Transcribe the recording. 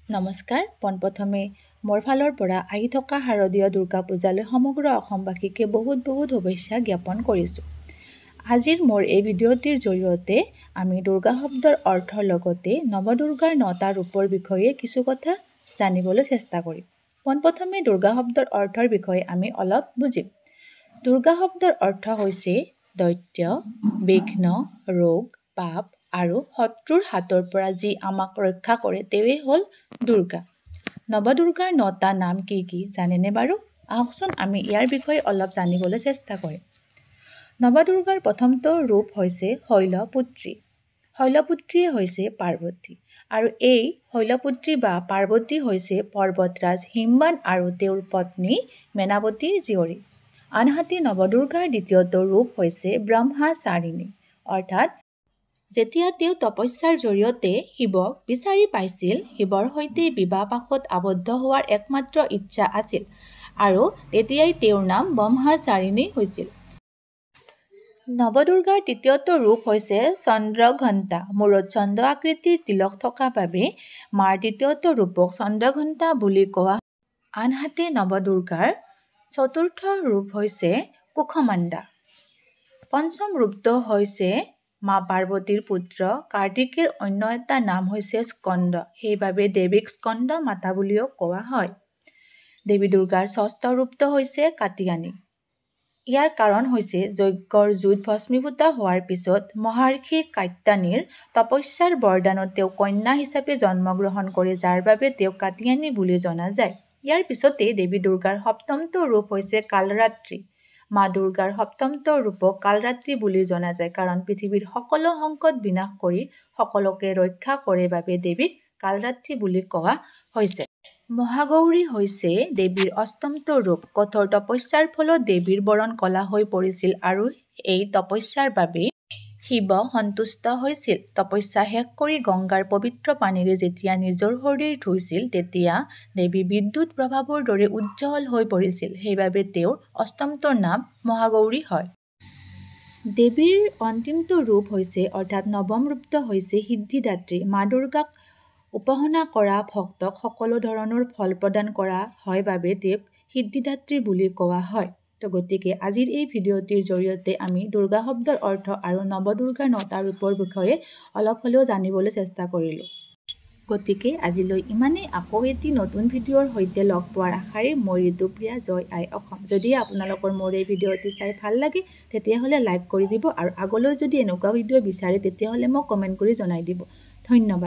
নমস্কাৰ। পোনপ্ৰথমে মোৰ ফালৰ পৰা আহি থকা শাৰদীয় দুৰ্গা পূজালৈ সমগ্ৰ অসমবাসীকে বহুত বহুত শুভেচ্ছা জ্ঞাপন কৰিছোঁ। আজিৰ মোৰ এই ভিডিঅ'টিৰ জৰিয়তে আমি দুৰ্গা শব্দৰ অৰ্থৰ লগতে নৱদুৰ্গাৰ নটা ৰূপৰ বিষয়ে কিছু কথা জানিবলৈ চেষ্টা কৰিম। পোনপ্ৰথমে দুৰ্গা শব্দৰ অৰ্থৰ বিষয়ে আমি অলপ বুজিম। দুৰ্গা শব্দৰ অৰ্থ হৈছে দৈত্য, বিঘ্ন, ৰোগ, পাপ আৰু শত্ৰুৰ হাতৰ পৰা যি আমাক ৰক্ষা কৰে তেওঁৱেই হ'ল দুৰ্গা। নৱদুৰ্গাৰ নটা নাম কি কি জানেনে বাৰু? আহকচোন আমি ইয়াৰ বিষয়ে অলপ জানিবলৈ চেষ্টা কৰিম। নৱদুৰ্গাৰ প্ৰথমটো ৰূপ হৈছে শৈলপুত্ৰী। শৈলপুত্ৰীয়ে হৈছে পাৰ্বতী আৰু এই শৈলপুত্ৰী বা পাৰ্বতী হৈছে পৰ্বতৰাজ হিমবান আৰু তেওঁৰ পত্নী মেনাৱতীৰ জীয়ৰী। আনহাতে নৱদুৰ্গাৰ দ্বিতীয়টো ৰূপ হৈছে ব্ৰহ্মচাৰিণী, অৰ্থাৎ যেতিয়া তেওঁ তপস্যাৰ জৰিয়তে শিৱক বিচাৰি পাইছিল, শিৱৰ সৈতে বিবাহপাশত আবদ্ধ হোৱাৰ একমাত্ৰ ইচ্ছা আছিল আৰু তেতিয়াই তেওঁৰ নাম ব্ৰহ্মচাৰিণী হৈছিল। নৱদুৰ্গাৰ তৃতীয়টো ৰূপ হৈছে চন্দ্ৰঘণ্টা। মূৰত চন্দ্ৰ আকৃতিৰ তিলক থকা বাবে মাৰ তৃতীয়টো ৰূপক চন্দ্ৰঘণ্টা বুলি কোৱা। আনহাতে নৱদুৰ্গাৰ চতুৰ্থ ৰূপ হৈছে কুষ্মাণ্ডা। পঞ্চম ৰূপটো হৈছে মা পাৰ্বতীৰ পুত্ৰ কাৰ্তিকেৰ অন্য এটা নাম হৈছে স্কন্দ, সেইবাবে দেৱীক স্কন্দ মাতা বুলিও কোৱা হয়। দেৱী দুৰ্গাৰ ষষ্ঠ ৰূপটো হৈছে কাত্যায়নী। ইয়াৰ কাৰণ হৈছে যজ্ঞৰ জুইত ভস্মীভূত হোৱাৰ পিছত মহৰ্ষি কাত্যায়নীৰ তপস্যাৰ বৰদানত তেওঁ কন্যা হিচাপে জন্মগ্ৰহণ কৰে, যাৰ বাবে তেওঁক কাত্যায়নী বুলি জনা যায়। ইয়াৰ পিছতেই দেৱী দুৰ্গাৰ সপ্তমটো ৰূপ হৈছে কালৰাত্ৰি। মা দুৰ্গাৰ সপ্তমটো ৰূপক কালৰাত্ৰি বুলি জনা যায়, কাৰণ পৃথিৱীৰ সকলো সংকট বিনাশ কৰি সকলোকে ৰক্ষা কৰে বাবে দেৱীক কালৰাত্ৰি বুলি কোৱা হৈছে। মহাগৌৰী হৈছে দেৱীৰ অষ্টমটো ৰূপ। কঠোৰ তপস্যাৰ ফলত দেৱীৰ বৰণ ক'লা হৈ পৰিছিল আৰু এই তপস্যাৰ বাবে শিৱ সন্তুষ্ট হৈছিল। তপস্যা শেষ কৰি গংগাৰ পবিত্ৰ পানীৰে যেতিয়া নিজৰ শৰীৰ ধুইছিল, তেতিয়া দেৱী বিদ্যুৎ প্ৰভাৱৰ দৰে উজ্জ্বল হৈ পৰিছিল। সেইবাবে তেওঁৰ অষ্টমটোৰ নাম মহাগৌৰী হয়। দেৱীৰ অন্তিমটো ৰূপ হৈছে অৰ্থাৎ নৱম ৰূপটো হৈছে সিদ্ধিদাত্ৰী। মা দুৰ্গাক উপাসনা কৰা ভক্তক সকলো ধৰণৰ ফল প্ৰদান কৰা হয় বাবে তেওঁক সিদ্ধিদাত্ৰী বুলি কোৱা হয়। তো গতিকে আজিৰ এই ভিডিঅ'টিৰ জৰিয়তে আমি দুৰ্গা শব্দৰ অৰ্থ আৰু নৱদুৰ্গাৰ নটা ৰূপৰ বিষয়ে অলপ হ'লেও জানিবলৈ চেষ্টা কৰিলোঁ। গতিকে আজিলৈ ইমানেই। আকৌ এটি নতুন ভিডিঅ'ৰ সৈতে লগ পোৱাৰ আশাৰে মই ঋতুপ্ৰিয়া, জয় আই অসম। যদি আপোনালোকৰ মোৰ এই ভিডিঅ'টি চাই ভাল লাগে তেতিয়াহ'লে লাইক কৰি দিব আৰু আগলৈ যদি এনেকুৱা ভিডিঅ' বিচাৰে তেতিয়াহ'লে মোক কমেণ্ট কৰি জনাই দিব। ধন্যবাদ।